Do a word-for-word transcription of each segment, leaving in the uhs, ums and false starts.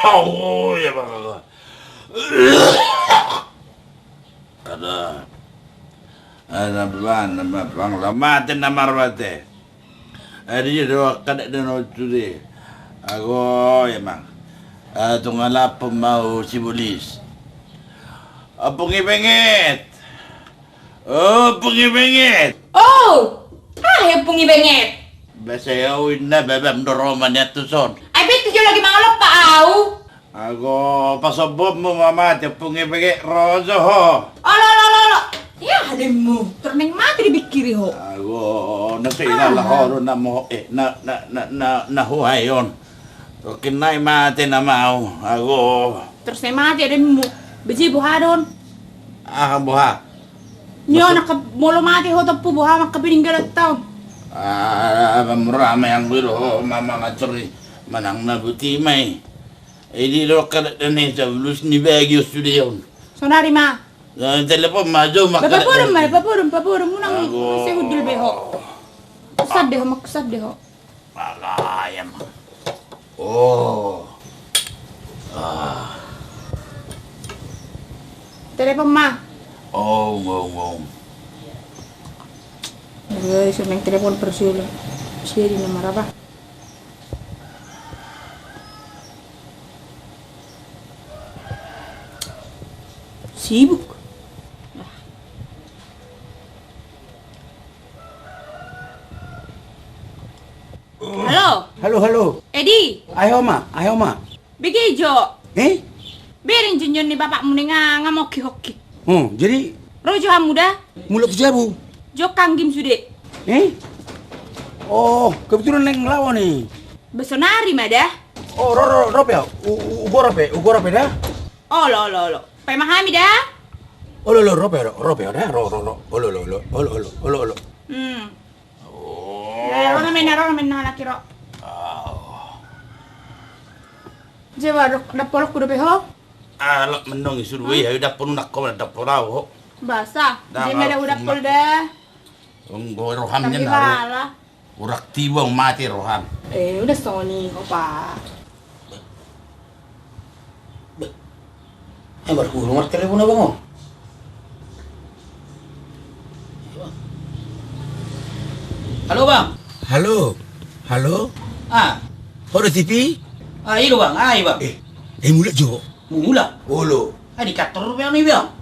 Oh, ya, Bang. Kada. Ada bang, nama bang, lamate nama rawate. Adi do kada deno tude. Ago, ya, Bang. Ah, tunggal apa mau si bolis? Ompung i benget. Ompung i benget. Oh, ah, ompung i benget. Basa au inna babam do ro ma nian tuson. Ai betul jo lagi mangalompa au. Ago, pasombonmu ma mate, ompung i benget ro jo ho. Olo, olo, olo, olo. Ya, ademmu. Termeng mate dipikiri ho. Ago, na so ina laho do na mo, eh, na, na, na, na, na ho ai on. Oke, nai mate nama au. Ago. Terus nai mate ademmu. Beje boha do on. Aha boha? Nio naka molo mate ho tompu boha mangka peninggalan taon. Ah, mamura ma yang gue do ho, mama ngacori manang na buti mai. Edi lo kada dane sablus ni bagi os sude on. Sonari ma. Telepon ma jo ma. Bapak burung ma, bapak burung, bapak burung munang. Ago. Sehudul beho. Kusat deho, makusat deho. Malayam. Oh. Ah. Telepon ma. Oh, ngong, ngong. Gue suruh main telepon persiul. Sia di nomor apa? Sibuk. Halo. Halo, halo. Edi. Ayo ma, ayo ma. Bege jo. Eh? Bereng jo nion ni bapakmu ni nga, nga mokki-hokki. Oh, jadi? Ro jo hamu da. Mulak tu jabu. Jo kanggim sude. Eh? Oh, kebetulan naeng lawan ni. Besonari ma da. Oh, ro, ro, ro pe. U, u, ugo ro pe, ugo ro pe da. Olo, olo, olo. Paima hami da. Olo, olo, ro pe, ro, ro pe da. Ro, ro, ro. Olo, olo, olo. Olo, olo, olo, olo. Hmm. Oh. Ro na mena, ro na mena laki ro. Oh. Jawa dok dapolok kudo pe ho. Ah, lok mendong isuru ya udah ponu nakko dapol au ho. Basa. Dia meda udah pol da. Enggo roham ni na. Urak tiba mati roham. Eh, udah soni opa. Eh, baru kulo martelepon abang on. Halo, Bang. Halo. Halo. Ah. Ho do T V? Ah, i do, Bang. Ah, i, Bang. Eh, eh, mulak jo. Mulak? Olo. Ah, di kantor pe anu i, Bang.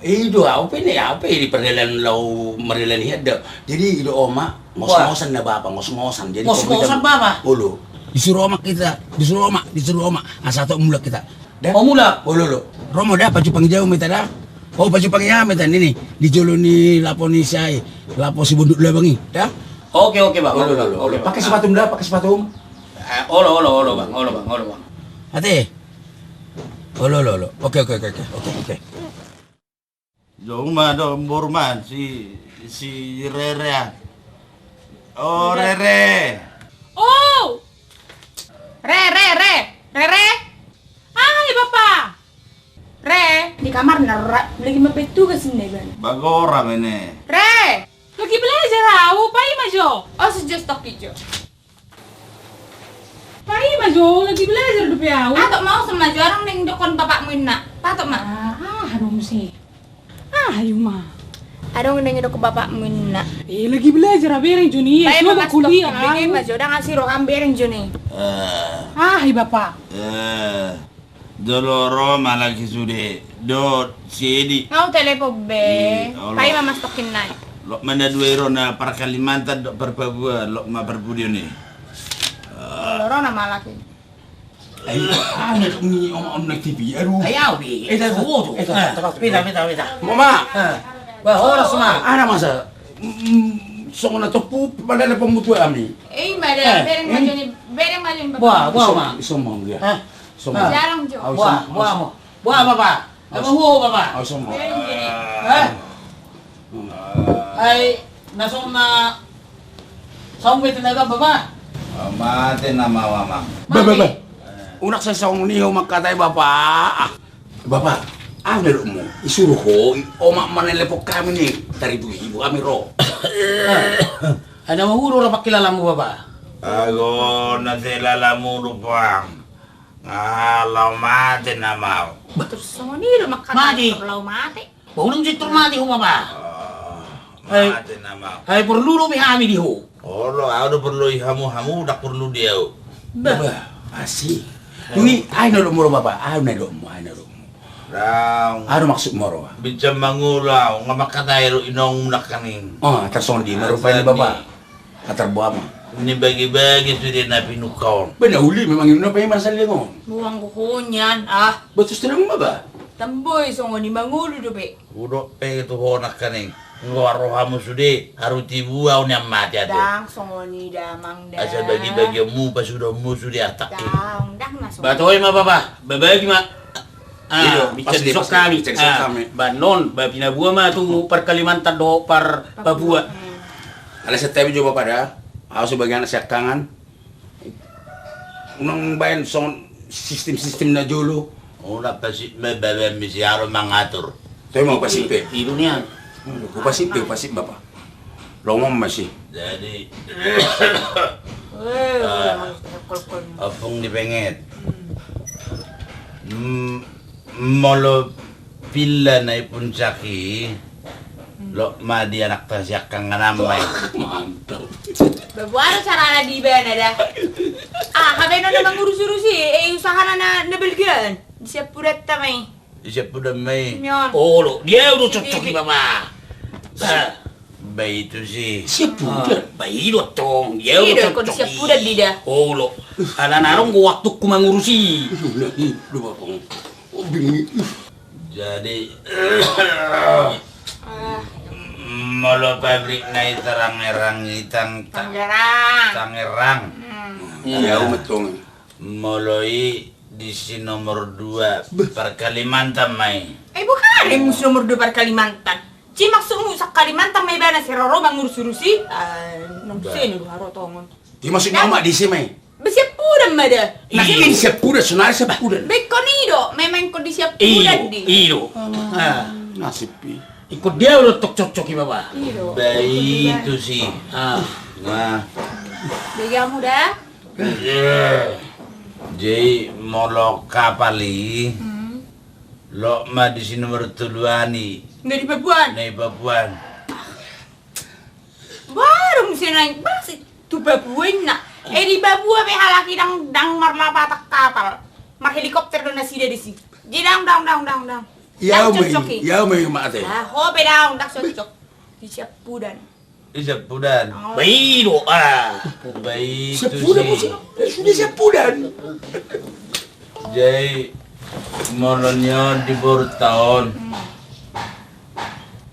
I do au pe ne, au pe di pardalanan laho mardalan hian da. Jadi i do oma, ngos-ngosan da bapa, ngos-ngosan. Jadi ngos-ngosan bapa. Olo. Disuru oma hita, disuru oma, disuru oma. Asa tok mulak hita. Da? Oh, mulak. Olo, olo. Ro ma da, pajumpang i ma hita da. Oh, pajumpang i ma hita nini. Di jolo ni lapo ni sai, lapo si Bonduk Labang i da. Oke, oke, Bang. Olo, olo, olo. Pakai sepatu da, pakai sepatu. Eh, olo, olo, olo, Bang. Olo, Bang, olo, Bang. Ate. Olo, olo, olo. Oke, oke, oke, oke. Oke, oke. Jong ma do boru man si, si Rere an. Oh, Rere. Oh! Re, Re, Re. Rere. Aha i bapa? Re, di kamarna ra, lagi mambaen tugas ninna iba. Bagora mene. Re. Lagi belajar au, paima jo. Oh, sejos toki jo. Paima jo, lagi belajar dope au. Patok ma, usul ma jo, adong naeng didokkon bapakmu inna. Patok ma. Ah, ah, adong muse. Ah, ayo ma. Adong naeng didokkon bapakmu inna. Eh, lagi belajar, ah, bereng jo ni. Paima ma, kuliah au. Bereng ma jo, ndang asi roham, bereng jo ni. Eh. Ah, i bapa. Eh. Jolo ro ma laki sude dohot si Edi. Nga hutelepon be. Paima ma stok ninna i. Lok ma na dua i ro na par Kalimantan dohot par Papua, lok ma parpudi on i. Olo, ro na ma laki. Ai, aha na dok ni oma on na T V, aduh. Ai au be. Eh, tar, tar, tar. Beta, beta, beta. Mama. Bah, horas ma. Aha na masa? Songon na tompu panalepon mu tu ami. Eh, ima da, bereng ma jo ni, bereng ma jo ni bapa. Boha, boha ma. Sombong dia. Sombong. Jarang jo. Boha, boha ma. Boha bapa. Nama huo bapa. Sombong. Eh? Ai, na songon na saung be tinaga bapa. Mate nama mamang. Bah, bah, bah. Unang sai songon i ho mangkatai bapa. Bapa, aha na dok mu? Isuru ho, oma manalepon hami ni, taribu-ibu hami ro. Ai na mahurung do pangkilalaanmu, Bapa? Ago na sai lalamu do, Puang. Nga laho mate nama au. Bah. Terus songon i do mangkatai. Mate. Laho mate. Bah, unang jintor mate ho, Bapa. Oh, eh, mate nama au. Ai porlu dope hami di ho. Olo, au do porlu i hamu, hamu ndang porlu di au. Bah. Bah, asi. Dung i, aha na domu ro, Bapa? Aha na domu, aha na domu? Daong. Aha do maksudmu ro? Binsan mangolu au, nga mangkatai do inongmu nangkaning. Oh, tarsongon dia ma rupani, Bapa. Atar boha ma. Nibagi-bagi sude na pinungka on. Bah, na uli memang inna pe marsaliang on. Buang kuhunyan, ah. Botus terang ma, Bah. Tamboi songon i mangolu dope. Hudok pe tu ho nangkaning. Nga ro hamu sude, haru tibu au nian mate ate. Ndang songon i damang da. Asa bagi-bagionmu, pasudonmu sude atak i. Ndang, ndang na songon i. Bah, toe ma, Bapa. Babagi ma. Ah, iyo, pas di, pas di, hami. Ah, banon, bah, pinabua ma tu par Kalimantan dohot par Papua. Papua. Hmm. Ala setabi jo, Bapa da. Au sebagai anak siangkangan. Unang baen songon sistem-sistem na jolo. Unang pasip ma baen misi aro mangatur. Toe ma pasip pe. I dunia. Pasip pe, pasip, Bapa. Lomo ma si. Jadi, eh, ompung ni Penget. Hmm. Mm, molo pilla na i puncak i, hmm, loas ma di anak ta siangkangan ma i. Mantap. Bah, boha do carana di ibana da. Ah, hape na mangurus-urus i, eh, usahana na, na Belgian. Di siampudanta ma i. Di siampudan ma i. Nion. Olo, dia do cocok i, Bapa. Bah. Bah, itu si. Siampudan. Ah, bah, i do tong. Dia do cocok i. Ingkon siampudan di da. Olo. Ala na adong do waktuku mangurus i. Iya, iya, iya, Bapa. Oh, bingung. Jadi, ah, molo pabrik na i Tangerang i, Tang-, Tangerang. Tangerang. Hmm. Iya, au ma tong. Molo i di si nomor dua, beh, par Kalimantan ma i. Eh, bukan, ada musim nomor dua par Kalimantan. Ci maksudmu sa Kalimantan ma ibana, sai ro mangurus-urus i? Ah, nung se ni duharo tongon. Di maksudmu ma di si ma i? Bah, siampudan ma da. Nangkin siampudan, sonari siampudan. Bah, ingkon i do, memang ingkon di siampudan di. I do, i do. Ah. Nasib i. Ingkon dia do tong cocok i, Bapa. I do. Bah, itu si. Ah. Nah. Bege hamu da. Jadi molo kapal i, hmm, loas ma di si nomor tolu an i. Nda di Papuan. Nda di Papuan. Baru muse naik basi tu Papua inna. Eh, di Papua pe halak i ndang, ndang marlapatan kapal. Marhelikopter do nasida di si. Jadi ndang, ndang, ndang, ndang, ndang. Iya, ndang cocok i. Iya, ma i mate. Ah, ho pe ndang, ndang cocok. Di siampudan. Di siampudan. Oh. Bah, i do, ah. Bah, itu siampudan si. Sudah siampudan. Jadi molo nion di boru ta on. Hmm.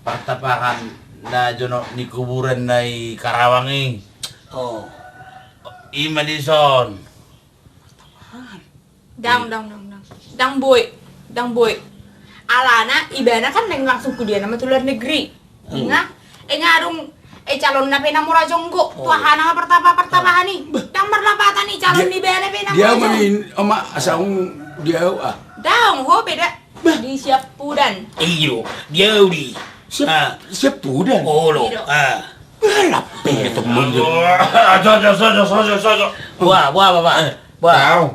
Partapahan na jonok ni kuburan na i Karawang i. Oh. I ma dison. Partapahan. Ndang, ndang, ndang, ndang. Ndang boi, ndang boi. Alana ibana kan naeng langsung kuliah nama tu luar negeri. Hmm. Nga, eh, nga adong, eh, calonna pe na mora jonggo. Oh. Tu aha nama partapa-, partapahan i. Bah. Ndang marlapatan i calon ni ibana pe na mora jonggo. Dia ma ni, oma, asa ung dia, ah. Ndang, ho pe da. Bah. Di siampudan. Iyo, dia di. Siap-, ah. Siampudan. Olo. Iyo. Ah. Bah, lape tu mundur. Aduh, aduh, aduh, aduh, aduh, aduh. Wah, wah, wah, wah. Eh, wah. Tahu.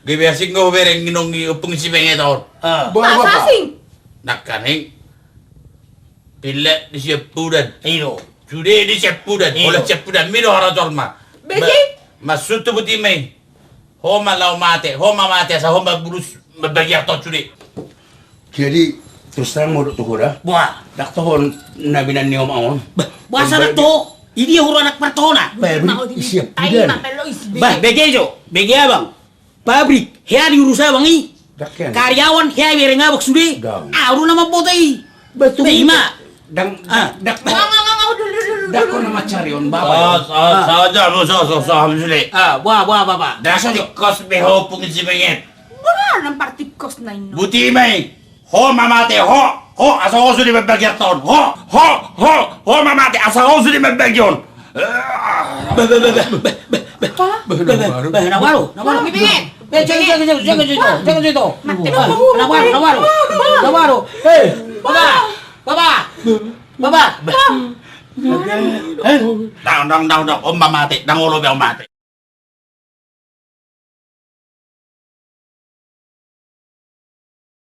Gabe asing do bereng inong i ompung si Penget on. Ah. Boha, Bapa? Asing. Nangkaning. Pilla di siampudan. I do. Sude di siampudan. I do. Olo siampudan mi do harator ma. Bege. Ma-, maksud tu buti ma i. Ho ma laho mate, ho ma mate, asa ho ma bulus, mambagi arta on sude. Jadi, terus terang modok tu ho da. Boha? Ndang toho na binan ni oma on. Bah, boasa ndang toho? I dia hurang anak partona. Pabrik i siampudan. Bah, bege jo, bege abang. Pabrik, hea diurus abang i. Karyawan, hea ibereng abang sude. Au do na mamboto i. Betul. Bah, i ma. Ndang, ah, ndang, ndang. Ndang ho na mancari on, Bapa. Ah, saja, saja, saja, saja sude. Ah, boha, boha, Bapa. Ndang tingkos be ho ompung si Penget. Boha nang partingkos na inna. Buti ma i. Ho ma mate, ho, ho, asa ho sude mambagi arta on. Ho, ho, ho, ho ma mate, asa ho sude mambagi on. Bah, bah, bah, bah, bah, bah, bah. Bah, bah, bah, bah, bah, na baru, na baru. Bah, bah, bah, jaga, jaga, jaga, jaga, jaga, jaga. Mati dong. Na baru, na baru. Na baru. Eh, Bapa, Bapa, Bapa. Bah. Ndang, ndang, ndang, ndang. On ma mate, ndang olo be on mate.